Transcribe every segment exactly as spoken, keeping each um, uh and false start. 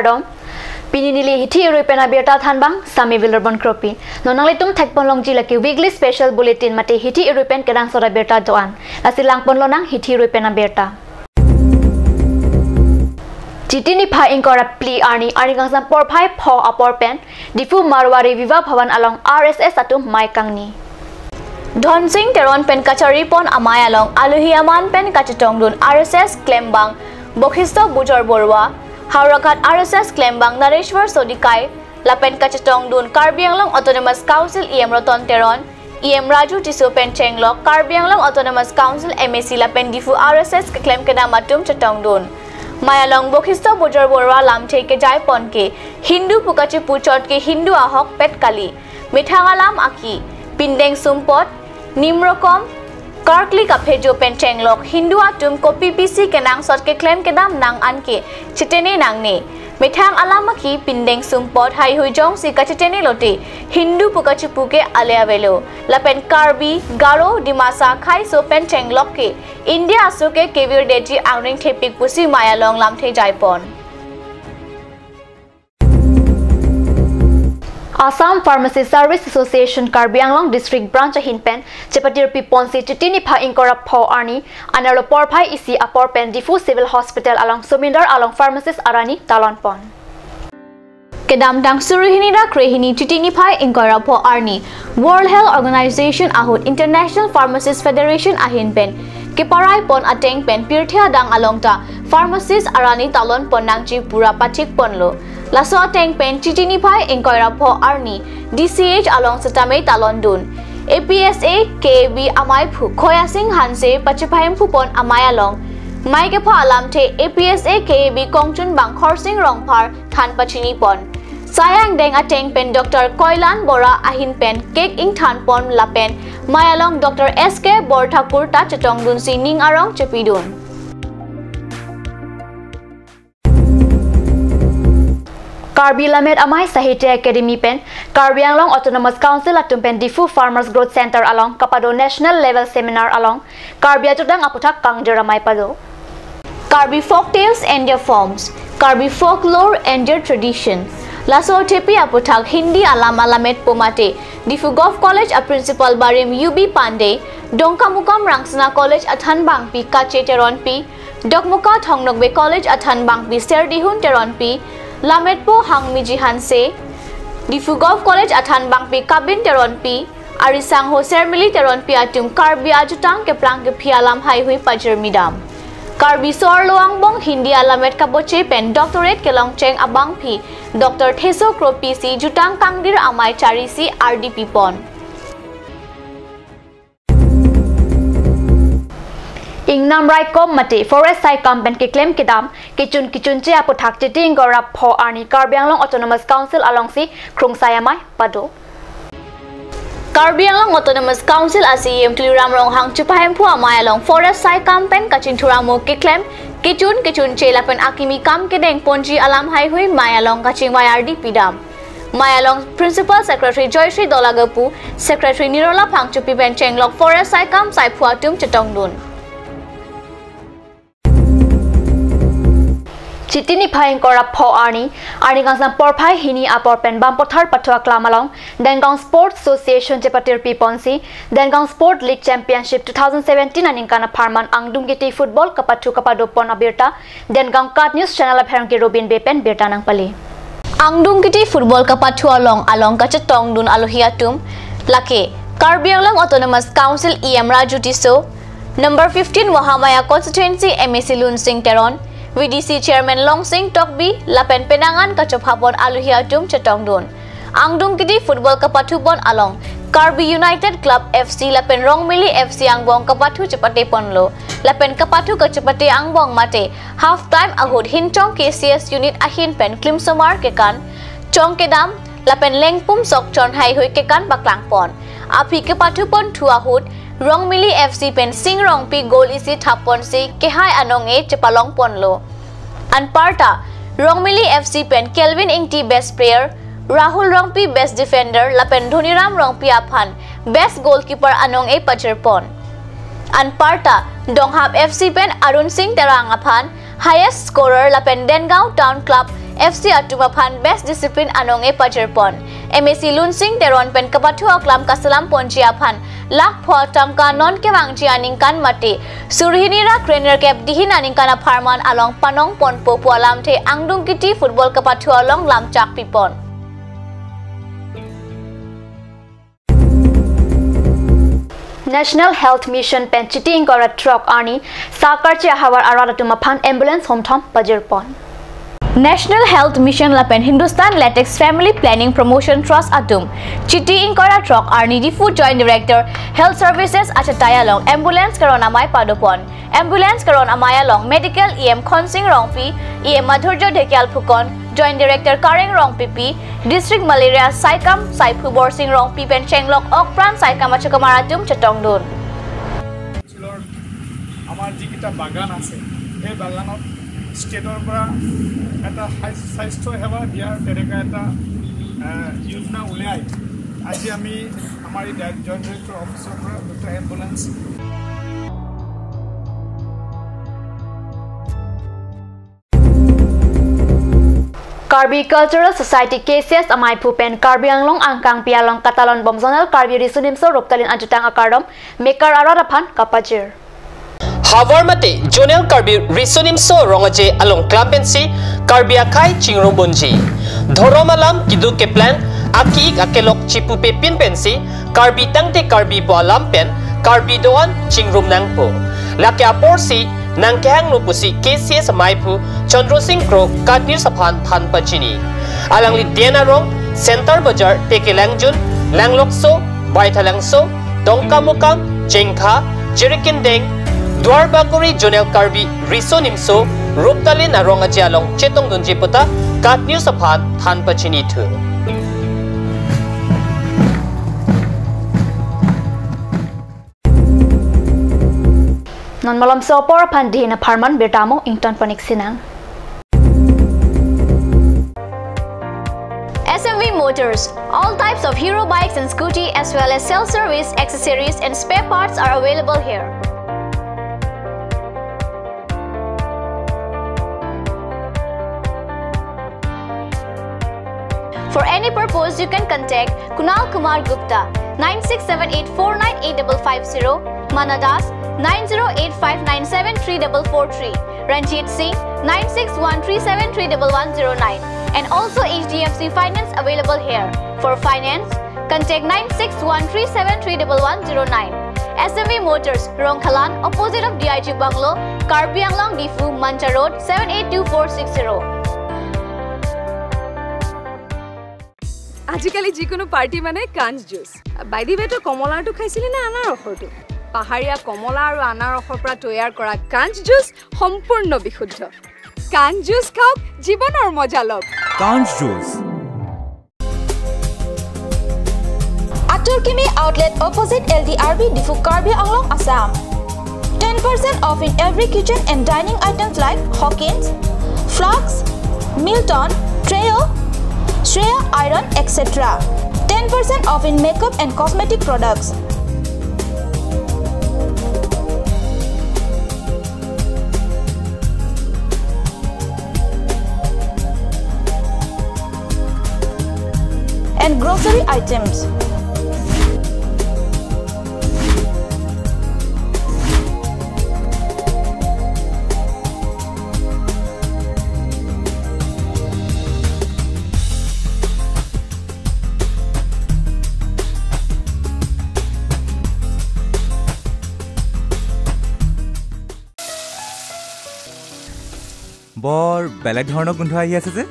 Kardom. Pini neli hithi irui pen abirta thanbang, Sami Vilarbon Kropi. Non nanglitum thekpon longji lake weekly special bulletin mate hithi irui pen kenangsot abirta do-an. Lasi langpon lonang hithi irui pen abirta. Chiti niphai ingkoi ra phli arni, arni kangsam porphai pho apor pen Diphu Marwari Vivah Bhavan along R S S atum mei kangni. Dhonsing Teron pen kachari pon amei along alohi aman pen kachetongdun R S S klembang Bokhisto Bujor Borua, Howraghat R S S klembang Nareshwar Sodikai, lapen kachetongdun Karbi Anglong Autonomous Council E M Roton Teron, E M Raju Tisso pen chenglok Karbi Anglong Autonomous Council M A C lapen Diphu R S S keklem kedam atum chetongdun. Mei along Bokhisto Bujor Borua lamthe kejai pon ke, Hindu pu kachipu chot ke Hindu ahokpet kali. Methang alam aki, pindeng sumpot, nimrokom, karkli kaphejo pen chenglok Hindu atum kopi pisi kenangsot keklem kedam nang anke chetene nangne. Methang alam aki, pindeng sumpot, haihui jongsi kachetene lote Hindu pu kachipu ke ale avelo. Lapen Karbi, Garo, Dimasa, Khaiso pen chenglok ke India aso ke kevirdetji angring thepik pusi mei along lamthe jai pon. Assam Pharmacy Service Association Karbi Anglong District Branch ahin pen chepatirpi ponsi Chiti niphai ingkoi ra pho arni anerlo porphai isi apor pen Diphu Civil Hospital along Somindar along pharmacist arani talon pon. Kedamtang suri hini ra kre hini Chiti niphai ingkoi ra pho arni World Health Organization ahut International Pharmacist Federation ahin pen keparai pon ateng pen pirthe adang along ta pharmacist arani talon pon nangji pu ra pathik ponlo. Laso ateng pen Chiti niphai ingkoi ra pho arni D C H along setame talon dun. A P S A K A B amei aphu Khoya Sing Hanse pachepahemphu pon amei along mei kepha alamthe A P S A K A B kongchunbang Khorsing Rongphar than pachini pon. Sai angdeng ateng pen Doctor Koilan Bora ahin pen cake ingthan pon lapen mei along Doctor S K Borthakur ta chetongdunsi ning arong chepidun. Karbi Lammet Amei Sahitya Academy pen Karbi Anglong Autonomous Council atum pen Diphu Farmers Growth Center along kapado National Level Seminar along Karbi ajutang aputhak kangdir amei pado. Karbi folk tales and their forms, Karbi folklore and their tradition. Laso thepi aputhak Hindi alam alammet po mate Diphu Govt College a Principal Barim U B Pandey, Dongkamukam Rangsina College athanbangpi Kache Teronpi, Dokmoka Thong Nokbe College athanbangpi Serdihun Teronpi, lammetpo Hangmiji Hanse, Diphu Govt College athanbangpi Kabin Teronpi, arisangho Sermili Teronpi atum Karbi ajutang keplang kephi alam haihui pajirmi dam. Karbi so-arlo angbong Hindi alammet kaboche pen doctorate kelongcheng abangpi Doctor Theso Kropi si jutang kangdir amei charisi ardi pipon. Ingnam raikom mate forest saikam pen keklem kedam kechun kechunche aputhak Chiti ingkoi ra pho arni Karbi Anglong Autonomous Council alongsi krungsai amei pado. Karbi Anglong Autonomous Council a C E M Tuliram Ronghang chepahemphu amei along forest saikam pen kachinthur amo keklem kechun kechunche lapen akimi kam kedeng ponji alam haihui mei along kachingvai ardi pidam. Mei along Principal Secretary Joyshri Dolagapu, Secretary Nirola Phangchopi pen chenglok forest saikam saiphu atum chetongdun. Chiti niphai ingkoi ra pho arni, arni kangsam porphai hini apor pen Bampothar Pathu Aklam along Dengaon Sports Association chepatirpi ponsi Dengaon Sport League Championship two thousand seventeen aningkan apharman angdung kiti football kapathu kapado pon abirta Dengaon Kat News Channel apherangke Robin Bey pen birta nangpale. Angdung kiti football kapathu along along kachetongdun alohi atum lake Karbi Anglong Autonomous Council E M Raju Tisso, number fifteen Mahamaya Constituency M A C Lunsing Teron, V D C Chairman Longsing Tokbi, lapen penang an kachopha pon alohi atum chetongdun. Angdung kiti football kapathu pon along Karbi United Club F C lapen Rongmili F C angbong kapathu chepate ponlo. Lapen kapathu kachepate angbong mate half time ahut Hinchong K C S unit ahin pen klimsomar kekan, chong kedam, lapen lengpum sok chon haihui kekan paklang pon. Aphi kepathu ponthu ahut Rongmili F C pen Sing Rongpi goal isi thap ponsi kehai anong-e chepalong ponlo. Anparta Rongmili F C pen Kelvin Ingti best player, Rahul Rongpi best defender, lapen Dhoniram Rongpi aphan best goalkeeper anong-e pajir pon. Anparta Donghap F C pen Arun Singh Terang aphan highest scorer lapen Dengaon Town Club F C atum aphan best discipline anong-e pajirpon. M A C Lunsing Teron pen kapathu aklam kaselam ponji aphan lakh pho tangka non kevangji aningkan mate suri hini ra krenerkep dihin aningkan apharman along panong ponpo pu alamthe angdung kiti football kapathu along lamchak pipon. National Health Mission pen Chiti ingkoi ra throk arni sakarchi ahavar arat atum aphan ambulance homthom pajirpon. National Health Mission lapen Hindustan Latex Family Planning Promotion Trust atum Chiti ingkoi ra throk arni Diphu Joint Director Health Services achatai along ambulance karon amei padopon. Ambulance karon amei along Medical E M Khonsing Rongpi, E M Madhurjo Dhekial Phukon, Joint Director Kareng Rongpipi, District Malaria Saikam Saiphu Borsing Rongpi pen chenglok okpran Saikam achokamar atum chetongdun. অঞ্চলৰ আমাৰ যিকেইটা বাগান আছে, সেই বাগানত ষ্টেটৰ পৰা এটা স্বাস্থ্য সেৱা দিয়াৰ তেনেকুৱা এটা, আহ, যোজনা উলিয়াই আজি আমি আমাৰ এই জইণ্ট ডাইৰেক্টৰ অফিচৰ পৰা দুটা ambulance Karbi Cultural Society K C S amaiphu pen Karbi Anglong angkangpi along katalon bom Zonal Karbi Riso Nimso Ruptalin ajutang akardom mekar arat aphan kapajir. Havar mate Zonal Karbi Riso Nimso Rong Aje along klam pensi Karbi akhei chingrum ponji. Dhorom alam keduk keplang aki-ik akelok chipupepin pensi Karbi tangte Karbi pu alam pen Karbi do-an chingrum nangpo. Lake aporsi nangkehanglo pusi K C S amaiphu Chandra Singh Kro KAT News aphan than pachini. Alangli Dien Arong, Center Bazar, Tekelangjun, Langlokso, Baithalangso, Dongkamukam, Chengkha, Jirikindeng, Duarbagori Zonal Karbi Riso Nimso Ruptalin Arong Aje along chetongdunji puta KAT News aphan than pachinithu. Non malomso apor aphan dihin apharman birta mo ington panik sinang. S M V Motors, all types of Hero bikes and scooty as well as self-service accessories and spare parts are available here. For any purpose, you can contact Kunal Kumar Gupta, nine six seven eight four nine eight double five zero, Mana Das, nine zero eight five nine seven three double four three, Ranjit Singh, nine six one three seven three double one zero nine, and also H D F C Finance available here. For finance, contact nine six one three seven three double one zero nine. S M V Motors, Rongkhalan, opposite of D I G Bungalow, Karbi Anglong, Diphu, Manja Road, seven eight two four six zero. আজিকালি যিকোনো পাৰ্টি মানে কাঞ্চ juice. By the ৱে, তই কমলাৰটো খাইছিলি নে আনাৰসৰটো? পাহাৰীয়া কমলা আৰু আনাৰসৰ পৰা তৈয়াৰ কৰা কাঞ্চ জুচ সম্পূৰ্ণ বিশুদ্ধ। কাঞ্চ জুচ খাওক, জীৱনৰ মজা লওক। কাঞ্চ juice. Atur Kimi Outlet, opposite L D R B, Diphu, Karbi Anglong, Assam. Ten percent off in every kitchen and dining items like Hawkins, Flask, Milton, Trio, Shreya Iron, et cetera. Ten percent off in makeup and cosmetic products. And grocery items. বৰ বেলেগ ধৰণৰ গোন্ধ আহি আছে যে।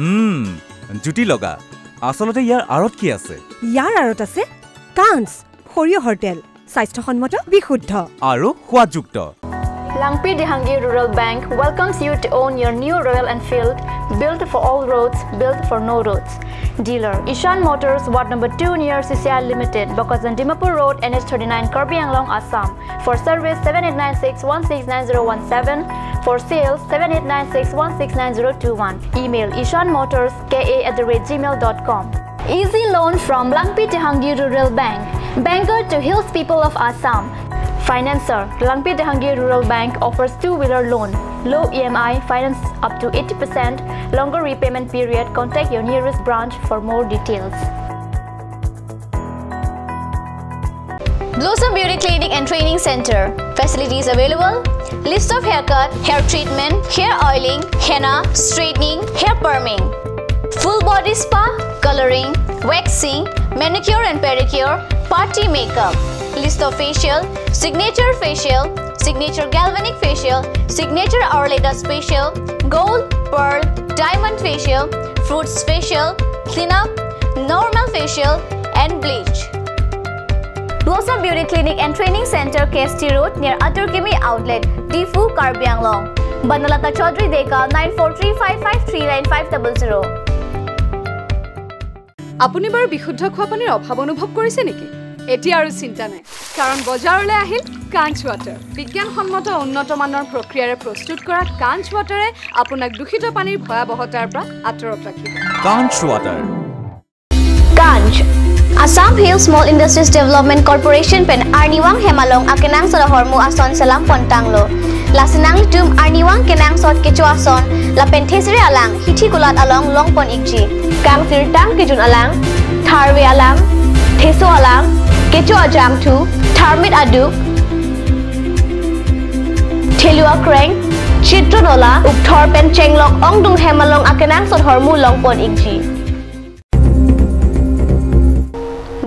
উম, জুতি লগা। আচলতে ইয়াৰ আঁৰত কি আছে? ইয়াৰ আঁৰত আছে কাঞ্চ, সৰিয়হৰ তেল, স্বাস্থ্যসন্মত, বিশুদ্ধ আৰু সোৱাদযুক্ত। Langpi Dehangi Rural Bank welcomes you to own your new Royal Enfield, built for all roads, built for no roads. Dealer, Ishan Motors, Ward number two near C C I Limited, Bokajan Dimapur Road, N H thirty-nine, Karbi Anglong, Assam. For service, seven eight nine six one six nine zero one seven. For sales, seven eight nine six one six nine zero two one. Email, ishan motors K A at the rate gmail dot com. Easy loan from Langpi Dehangi Rural Bank, banker to hills people of Assam. Financer, Langpi Dehangi Rural Bank offers two-wheeler loan. Low E M I, finance up to eighty percent, longer repayment period. Contact your nearest branch for more details. Blossom Beauty Clinic and Training Center. Facilities available: list of haircut, hair treatment, hair oiling, henna, straightening, hair perming, full body spa, coloring, waxing, manicure and pedicure, party makeup, list of facial, signature facial, signature galvanic facial, signature hourly dust facial, gold, pearl, diamond facial, fruits facial, cleanup, normal facial, and bleach. Blossom Beauty Clinic and Training Center, K S T Road, near Atur Kimi Outlet, Diphu, Karbi Anglong. Banalata Chaudhary Deka, nine four three five five three nine five double zero. আপুনি বাৰু বিশুদ্ধ খোৱা পানীৰ অভাৱ অনুভৱ কৰিছে নেকি? এতিয়া আৰু চিন্তা নাই, কাৰণ বজাৰলৈ আহিল কাঞ্চ ৱাটাৰ। বিজ্ঞানসন্মত উন্নত মানৰ প্ৰক্ৰিয়াৰে প্ৰস্তুত কৰা কাঞ্চ ৱাটাৰে আপোনাক দূষিত পানীৰ ভয়াৱহতাৰ পৰা আঁতৰত ৰাখিব। Kanch Water. Kanch, Assam Hill Small Industries Development Corporation pen arnivang hem along akenangsot ahormu ason selam pon tanglo. Lasi nanglitum arnivang kenangsot kecho ason lapen thesere alang hithi kulat along long pon ikji. Kangsirtang kejun alang, tharve alang, theso alang, kecho ajangthu, tharmit aduk, thelu akreng, chitro nola, ukthor pen chenglok ongdung hem along akenangsot ahormu long pon ikji.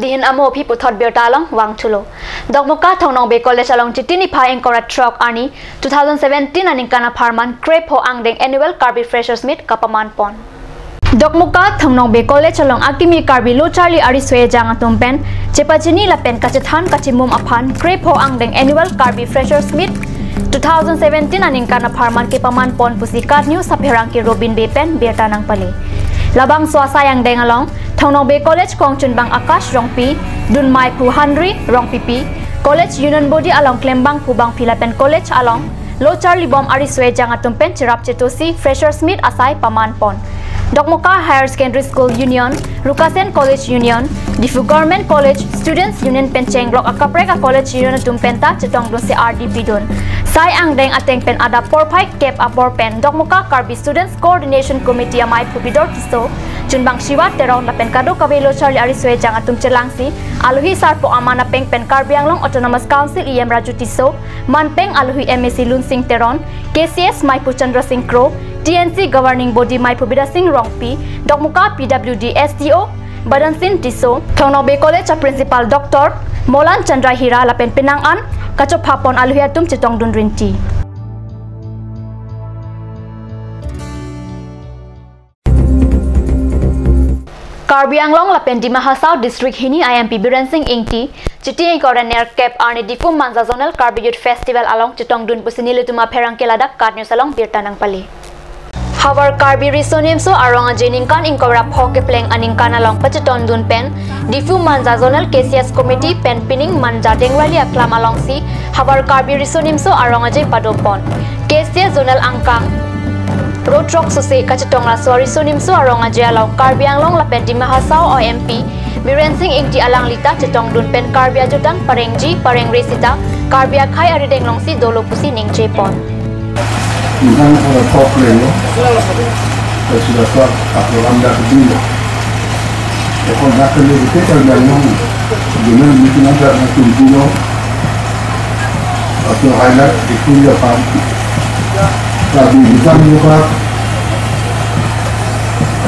Dihin amo aphi puthot birta along vangthulo. Dokmoka Thong Nong Bey College along Chiti niphai ingkoi ra throk arni two thousand seventeen aningkan apharman krepho angdeng Annual Karbi Freshers Meet kapaman pon. Dokmoka Thong Nong Bey College along akimi Karbi lo charli ari so-ejang atum pen chepachini lapen kachethan kachimum aphan krepho angdeng Annual Karbi Freshers Meet two thousand seventeen aningkan apharman kepaman pon pusi KAT News apherangke Robin Bey pen birta nangpale. Labangso asai angdeng along Thong Nong Bey College kongchunbang Akash Rongpi, dunmai phu Hanri Rongpipi, College Union Body along klembangphu bangphi lapen college along lo charlibom ari so-ejang atum pen cherap chetosi Freshers Meet asai paman pon. Dokmoka Higher Secondary School Union, Rukasen College Union, Diphu Government College Students Union pen chenglok akaprek a-college union atum penta chetongdunsi ardi pidun. Sai angdeng ateng pen adap porphai kep apor pen Dokmoka Karbi Students Coordination Committee amei phu Bidor Tisso, chunbang Shiva Teron lapen kadokave lo charli ari so-ejang atum chelangsi alohi sarpo aman apeng pen Karbi Anglong Autonomous Council E M Raju Tisso, manpeng alohi M A C Lunsing Teron, K C S meiphu Chandra Sing Kro, T N C Governing Body meiphu Bidya Sing Rongpi, Dokmoka P W D S D O Badansin Tisso, Thong Nong Bey College a-Principal Doctor Molan Chandra Hira lapen penang an kachopha pon alohi atum chetongdun rinti. Karbi Anglong lapen Dima Hasao District hini I M P Biren Singh Ingti, Chiti ingkoi ra nerkep arni Diphu Manja Zonal Karbi Youth Festival along chetongdun pusi nelitum apherangke ladak KAT News along birta nangpale. Havar Karbi Riso Nimso Arong Aje ningkan ingkoi ra pho kepleng aningkan along pachetongdun pen Diphu Manja Zonal K C S Committee pen pining Manja Dengwali aklam alongsi Havar Karbi Riso Nimso Arong Aje padopon. K C S Zonal angkang ro throk sose kachetong laso Riso Nimso Arong Aje along Karbi Anglong lapen Dima Hasao a-M P Biren Singh Ingti alanglita chetongdun pen Karbi ajutang parengji parengre sita Karbi akhei arideng longsi dolo pusi ningje pon. Ningkan ingkoi ra pho kepleng lo. Sudah sudah apa anda kedua. Ekon dak kali itu kan yang ngomong. Dengan bikin ada yang tumpulo. Atau highlight di kuliah pam. Tapi bukan juga.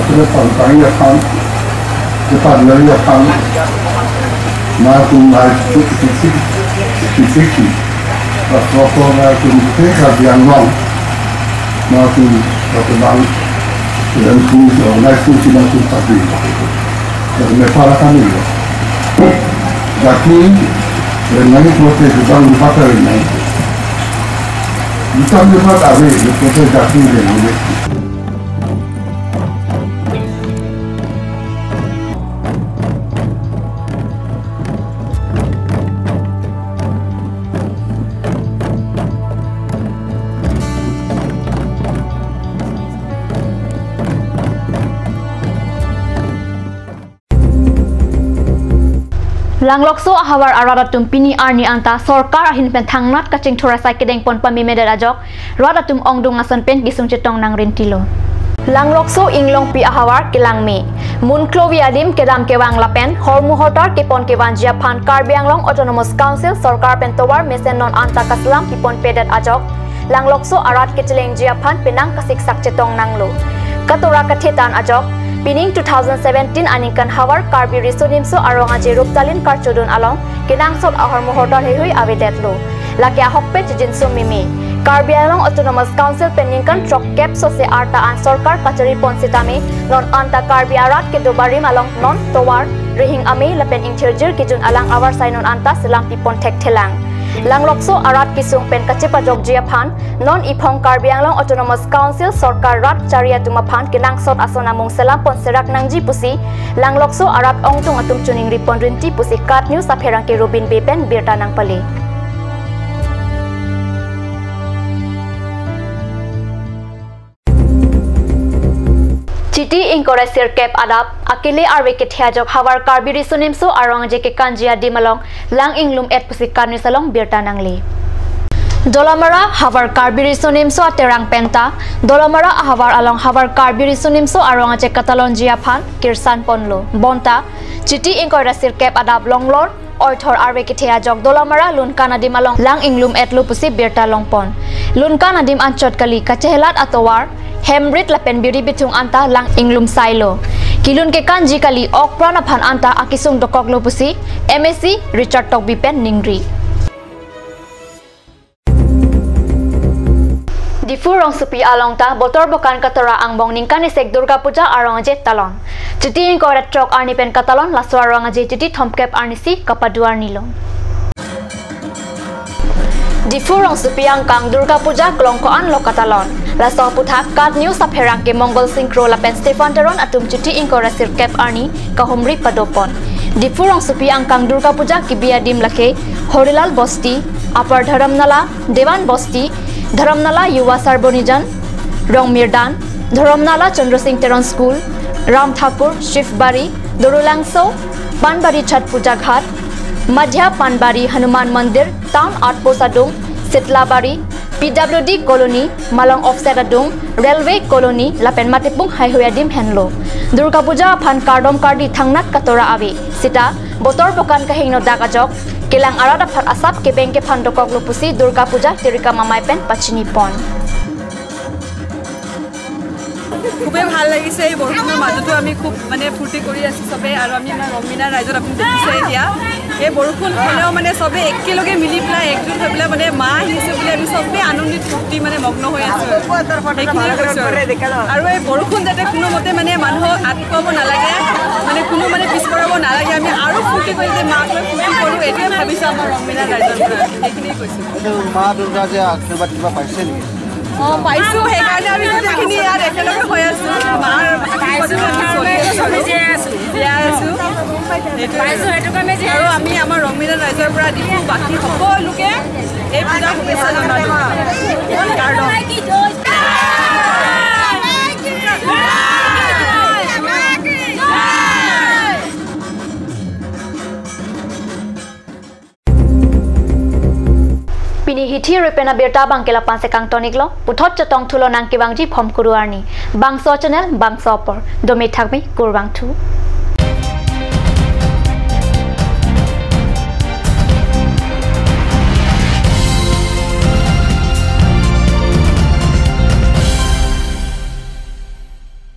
Atau pam tanya pam. Cepat lari pam. Nah, tu naik tu titik titik. Pas rokok na tu titik Karbi Anglong. Na tu satu bang dan tu organize tu sila tu tapi. Dan nepara kami. Jati dan nangis mesti sedang lupa kali nangis. Bukan lupa tapi, lupa jati dan nangis. Langlokso ahavar arat atum pini arni anta sorkar ahin pen thangnat kachingthur asai kedengpon pamemedet ajok rat atum ongdung ason pen kesung chetong nangrintilo. Langlokso Inglongpi ahavar kelang me. Munklovi adim kedam kevang lapen hormu hortar kepon kevanji aphan Karbi Anglong Autonomous Council sorkar pen tovar mesen non anta kaselam piponpedet ajok Langlokso arat kechelengji aphan penang kasiksak chetong nanglo. Katora kathetan ajok, pining two thousand seventeen aningkan havar Karbi Riso Nimso Arong Aje Ruptalin karchodun along kenangsot ahormu hortar heihui avedetlo. Lake ahokpet chijinso meme. Karbi Anglong Autonomous Council pen ningkan throkkep sose arta an sorkar kachari pon sitame non anta Karbi arat kedo barim along non tovar, rihing amei lapen ingthirjir kejun alang avarsai non anta selam pipon thekthelang. Langlokso arat kesung pen kachepajokji aphan non iphong Karbi Anglong Autonomous Council sorkar rat chari atum aphan kenangsot ason amung selam pon serak nangji pusi Langlokso arat ongdung atum choningri pon rinti pusi KAT News apherangke Robin Bey pen birta nangpale. Chiti ingkoi ra sirkep adap akele arve kethe ajok havar Karbi Riso Nimso Arong Aje kekanji adim along lang inglum-et pusi KAT News along birta nangle. Dolamara havar Karbi Riso Nimso aterang penta Dolamara ahavar along havar Karbi Riso Nimso Arong Aje katalonji aphan kirsan ponlo. Bonta Chiti ingkoi ra sirkep adap longlor oithor arve kethe ajok Dolamara Lunkan adim along lang inglum-etlo pusi birta longpon. Lunkan adim anchot kali kachehelat atovar, hemrit lapen biri bithung anta lang inglum sailo. Kelun kekanji kali okpran aphan anta akesung dokoklo pusi MAC Richard Tokbi pen ningri. Diphu rongsopi along ta Botor Bokan Katora angbong ningkan isek Durga Puja Arong Aje talon. Chiti ingkoi ra throk arni pen katalon laso Arong Aje chiti thomkep arnisi kapadu arnilo. Diphu rongsopi angkang Durga Puja klong ko-an lo katalon. Laso aputhak KAT News apherangke Mongol Sing Kro lapen Stephen Teron atum chiti ingkoi ra sirkep arni kahumri padopon. Diphu rongsopi angkang Durga Puja kebi adim lake Horilal Bosti, Upper Dharamnala, Dewan Bosti, Dharamnala Yuva Sarbonijan, Rongmirdan, Dharamnala Chandra Sing Teron School, Ram Thakur, Shivbari, Dorulangso, Panbari Chhat Puja Ghat, Madhya Panbari Hanuman Mandir, Town Outpost adung, Sitlabari, PWD Colony, Malong Offset adung, Railway Colony, lapen matipung haihui adim henlo. Durga Puja aphan kardom kardi thangnat katora ave. Sita, Botor Bokan kahingno dak ajok kelang arat aphan asap kebeng kephan dokoklo pusi Durga Puja tirikam amei pen pachini pon. খুবেই ভাল লাগিছে। এই বৰষুণৰ মাজতো আমি খুব মানে ফূৰ্তি কৰি আছো চবে, আৰু আমি আমাৰ ৰংমিনা ৰাইজত আপুনি দেখিছে এতিয়া এই বৰষুণ হ'লেও মানে চবে একেলগে মিলি পেলাই একগোট হৈ পেলাই মানে মা আহিছে বুলি আমি চবে আনন্দিত ফূৰ্তি মানে মগ্ন হৈ আছো। সেইখিনিয়ে কৈছো আৰু। আৰু এই বৰষুণ যাতে কোনোমতে মানে মানুহক আটকাব নালাগে, মানে কোনো মানে পিছপৰাব নালাগে, আমি আৰু ফূৰ্তি কৰি যে মাক লৈ ফূৰ্তি কৰোঁ, এইটোৱে ভাবিছো আমাৰ ৰংমিনা ৰাইজৰ পৰা। সেইখিনিয়ে কৈছো। এইটো মা দুৰ্গা যে আশীৰ্বাদ কিবা পাইছে নেকি? অ, পাইছো, সেইকাৰণে আমি গোটেইখিনি ইয়াত একেলগে হৈ আছো। মাৰ আশীৰ্বাদত আমি চলি আছো আৰু জীয়াই আছো। জীয়াই আছো। সেইটোৱে। পাইছো, সেইটো কাৰণে জীয়াই আৰু আছো। আমি আমাৰ ৰংমিনা ৰাইজৰ পৰা দিছো, বাকী সকলোকে এই পূজাৰ শুভেচ্ছা জনালো। Cardone. Pini hithi rui pen abirta abangke lapu-an si kangton-iklo, puthot chetong thulo nangkevangji Phomkuru arni. Bangso channel, bangso apor. Dome thakme, kurvangthu.